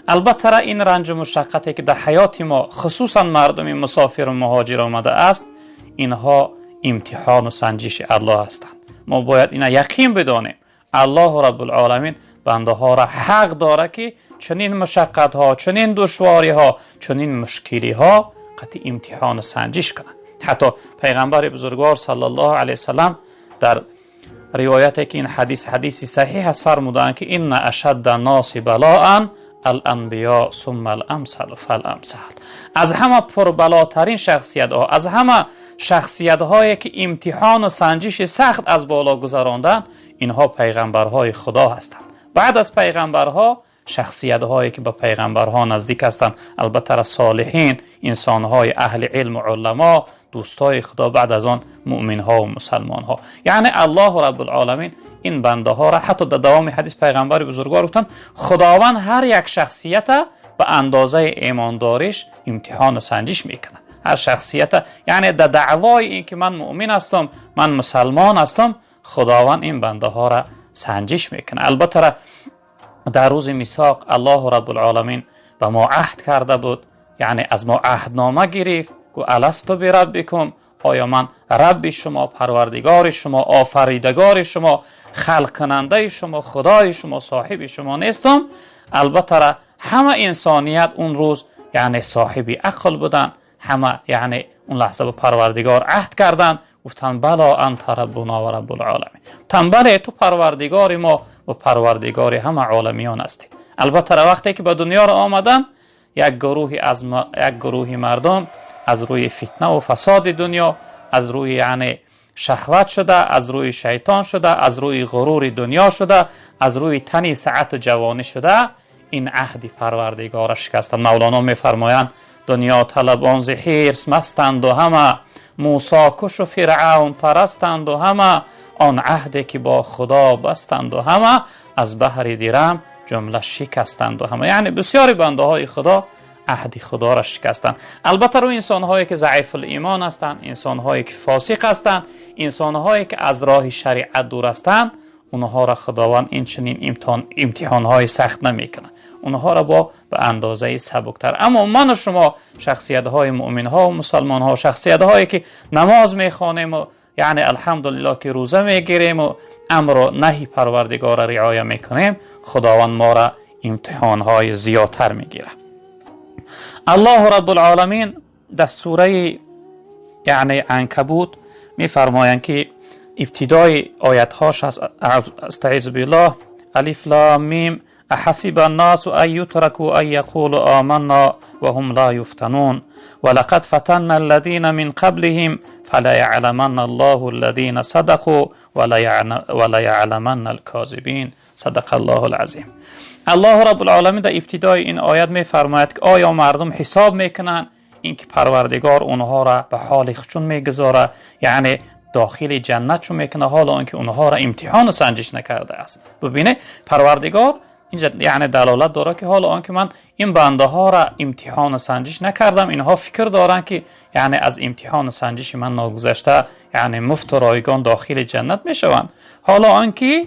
Албатта, ин ранҷу мушаққате ки дар ҳаёти мо, хусусан мардуми мусофиру муҳоҷир омада аст, инҳо имтиҳону санҷиши Аллоҳ ҳастанд. Мо бояд ина яқин бидонем, Аллоҳу Раббулъоламин бандаҳоро ҳақ дорад, ки чунин мушаққатҳо, чунин душвориҳо, чунин мушкилиҳо қатъи имтиҳону санҷиш кунанд. Ҳатто пайғамбари бузургвор саллаллоҳу алайҳи васаллам дар ривояте, ки ин ҳадис ҳадиси саҳиҳ аст, фармудаанд, ки инна ашадда носи балоан ал-анбиё сумма ал-амсалу фал-амсал. Аз ҳама пурбалотарин шахсиятҳо, аз ҳама шахсиятҳое ки имтиҳону санҷиши сахт аз боло гузаронданд, инҳо пайғамбарҳои Худо ҳастанд. Баъд аз пайғамбарҳо шахсиятҳое ки ба пайғамбарҳо наздик ҳастанд, албатта солиҳин, инсонҳои аҳли илму уламо, дӯстои Худо, баъд аз он муъминҳо ва мусалмонҳо. Яъне Аллоҳу Раббулъоламин ин бандаҳоро, ҳатто дар давоми ҳадис пайғамбари бузургвор гуфтанд, Худованд ҳар як шахсията ба андозаи имондориш имтиҳону санҷиш мекунад. Ҳар шахсията, яъне дар даъвои ин ки ман муъмин ҳастам, ман мусалмон ҳастам, Худованд ин бандаҳоро санҷиш мекунад. Албатта, дар рӯзи мисоқ Аллоҳу Раббулъоламин ба мо аҳд карда буд, яъне аз мо аҳднома гирифт, гу аласту бираббикум, оё ман Рабби шумо, Парвардигори шумо, Офаридагори шумо, халқкунандаи шумо, Худои шумо, соҳиби шумо нестам? Албатта, ҳама инсоният он рӯз, яъне соҳиби ақл буданд, ҳама, яъне он лаҳза ба Парвардигор аҳд карданд, гуфтанд: бало анта раббуно ва раббулъоламин. Гуфтанд: бале, ту Парвардигори мо ва Парвардигори ҳама оламиён ҳастӣ. Албатта, вақте ки ба дунёро омаданд, як гурӯҳи мардум аз рӯи фитна ва фасоди дунё, аз рӯи, яъне, шаҳват шуда, аз рӯи шайтон шуда, аз рӯи ғурури дунё шуда, аз рӯи тани саату ҷавонӣ шуда, ин аҳди Парвардигора шикастанд. Мавлоно мефармоянд: дунё талабон зи ҳирс мастанду ҳама, Мусо кушу Фиръавн парастанду ҳама, он аҳде ки бо Худо бастанду ҳама, аз баҳри дирам ҷумла шикастанду ҳама. Яъне бисёри бандаҳои Худо аҳди Худоро шикастанд. Албатта, рӯи инсонҳое ки заифулимон ҳастанд, инсонҳое ки фосиқ ҳастанд, инсонҳое ки аз роҳи шариат дур ҳастанд, онҳоро Худованд инчунин имтиҳонҳои сахт намекунад, онҳоро бо ба андозаи сабуктар. Аммо ману шумо, шахсиятҳои муъминҳо ва мусалмонҳо, шахсиятҳое ки намоз мехонему, яъне алҳамдулиллоҳ, ки рӯза мегирему амру наҳи Парвардигорро риоя мекунем, Худованд моро имтиҳонҳои зиёдтар мегирад. Аллоҳу Раббулъоламин дар сураи, яъне, Анкабут мефармоянд, ки ибтидои оятҳош аст: астаизу биллоҳ, алиф лам мим, أحسب الناس أن يتركوا أن يقولوا آمنا وهم لا يفتنون ولقد فتنا الذين من قبلهم فليعلمن الله الذين صدقوا وليعلمن الكاذبين. صدق الله العظیم. الله رب العالمین در ابتدای این آیت میفرماید که آیا مردم حساب میکنند اینکه پروردگار اونها را به حال خودشون میگذاره، یعنی داخل جنتشون میکنه، حال آنکه اونها را امتحان و سنجش نکرده است؟ ببینه، پروردگار اینجا یعنی دلالت داره که حالا آنکه من این بنده ها را امتحان و سنجش نکردم، اینها فکر دارن که یعنی از امتحان و سنجش من ناگذشته، یعنی مفت و رایگان داخل جنت میشوند. حالا آنکه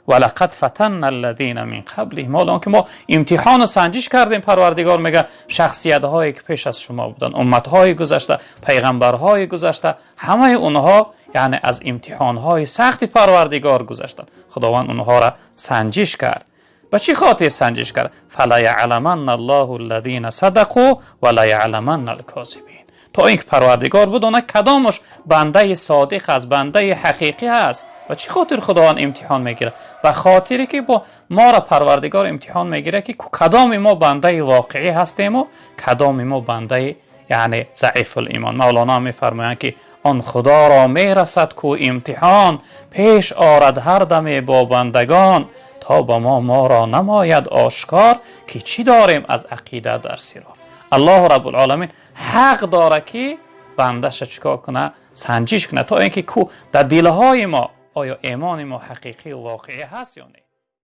ولقد فتنا الذین من قبلهم، حالا آنکه ما امتحان و سنجش کردیم، پروردگار میگه، شخصیت هایی که پیش از شما بودن، امت های گذشته، پیغمبرهای گذشته، همه اونها یعنی از امتحان های سخت پروردگار گذشتند. خداوند اونها را سنجش کرد. به چی خاطر سنجش کرد؟ فلیعلمن الله الذین صدقوا ولیعلمن الکاذبین. تا اینکه پروردگار بدونه کدامش بنده صادق است، بنده حقیقی است. و چی خاطر خداوند امتحان میگیره؟ و خاطری که با ما را پروردگار امتحان میگیره که کدام ما بنده واقعی هستیم و کدام ما بنده، یعنی، ضعیف الایمان. مولانا میفرمایند که آن خدا را میرسد کو امتحان پیش آرد هر دم با بندگان، تا با ما را نماید آشکار که چی داریم از عقیده در سرار. الله رب العالمین حق داره که بندش چیکار کنه؟ سنجش کنه، تا اینکه کو در دلهای ما آیا ایمان ما حقیقی و واقعی هست یا نه.